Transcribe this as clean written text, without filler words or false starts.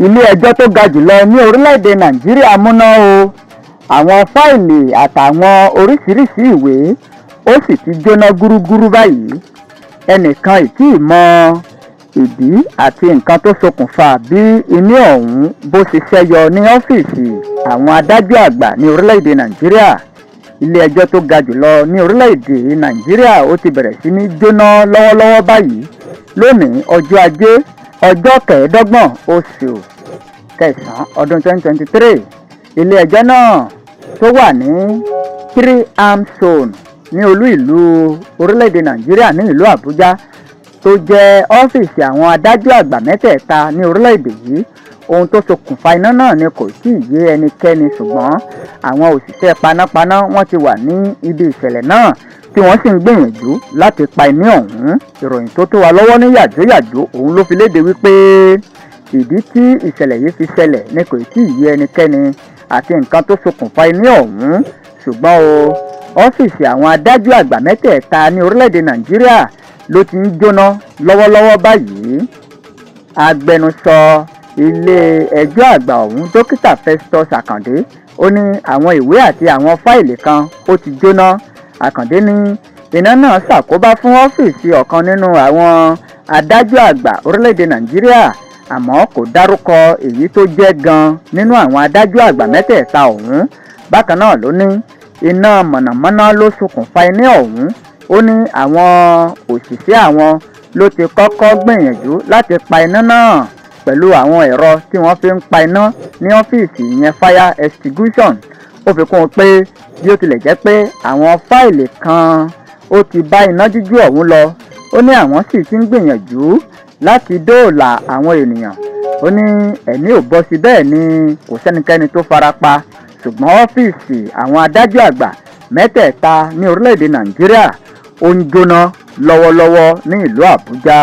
Ilé ẹjọ́ tó ga jùlọ ní orílẹ̀-èdè Nàìjíríà múná o. Àwọn fáìlì àtàwọn oríṣiríṣi ìwé, ó sì ti jóná gúrúgúrú báyìí. Ẹnìkan ì tí ì mọ ìdí àti nǹkan tó ṣokùnfà bí iná ọ̀hún bó ṣe ṣẹ́yọ ní ọ́fíìsì àwọn adájọ́ àgbà ní orílẹ̀-èdè Nàìjíríà. Ilé ẹjọ́ tó ga jùlọ ní orílẹ̀-èdè Nàìjíríà, ó ti bẹ̀rẹ̀ sí ní jóná lọ́wọ́lọ́wọ́ báyìí lónìí, ọjọ́ Ajé, ọjọ́ 25 oṣù kẹsàn-án ọdún 2023. Ilé ẹjọ́ náà tó wà ní Three Arm Zone ní olú ìlú orílẹ̀-èdè Nàìjíríà ní ìlú Àbújá, tó jẹ́ ọ́fíìsì àwọn adájọ́ àgbà mẹ́tẹ̀ẹ̀ta ní orílẹ̀-èdè yìí. Ohun tó ṣokùnfà iná náà ni kò tí ì yé ẹnikẹ́ni, ṣùgbọ́n àwọn òṣìṣẹ́ panápaná, wọ́n ti wà ní ibi ìṣẹ̀lẹ̀ náà, tí wọ́n sì ń gbìyànjú láti pa iná ọ̀hún. Ìròyìn tó tó wa lọ́wọ́ ní yàjóyàjó òun ló fi léde wípé ìdí tí ìṣẹ̀lẹ̀ yìí fi ṣẹlẹ̀ ni kò tí ì yé ẹnikẹ́ni àti nǹkan tó ṣokùnfà iná ọ̀hún, ṣùgbọ́n o, ọ́fíìsì àwọn adájọ́ àgbà mẹ́tẹ̀ẹ̀ta ní orílẹ̀-èdè Nàìjíríà ló ti ń jóná lọ́wọ́lọ́wọ́ báyìí. Agbẹnusọ ilé ẹjọ́ àgbà ọ̀hún, Dókítà Festus Àkàndé, ó ní àwọn ìwé àti àwọn fáìlì kan, ó ti jóná. Àkàndé ní iná náà ṣàkóbá fún ọ́fíìsì ọ̀kan nínú àwọn adájọ́ àgbà orílẹ̀-èdè Nàìjíríà, àmọ́ kò dárúkọ èyí tó jẹ́ gan nínú àwọn adájọ́ àgbà mẹ́tẹ̀ẹ̀ta ọ̀hún. Bákan náà ló ní iná mọ̀nàmọ́ná ló ṣokùnfà iná ọ̀hún. Ó ní àwọn òṣìṣẹ́ àwọn ló ti kọ́kọ́ gbìyànjú láti pa iná náà pẹ̀lú àwọn ẹ̀rọ tí wọ́n fi ń pa iná ní ọ́fíìsì, ìyẹn fire extinguisher. Ó fi kún un pé bí ó tilẹ̀ jẹ́ pé àwọn fáìlì kan, ó ti bá iná jíjó ọ̀hún lọ, ó ní àwọn sì ti ń gbìyànjú láti dóòlà àwọn ènìyàn. Ó ní ẹ̀mí ò bọ́ sí, bẹ́ẹ̀ ni kò sẹ́nikẹ́ni tó fara pa, ṣùgbọ́n ọ́fíìsì àwọn adájọ́ àgbà mẹ́tẹ̀ẹ̀ta ní orílẹ̀-èdè Nàìjíríà, ó ń jóná lọ́wọ́lọ́wọ́ ní ìlú Àbújá.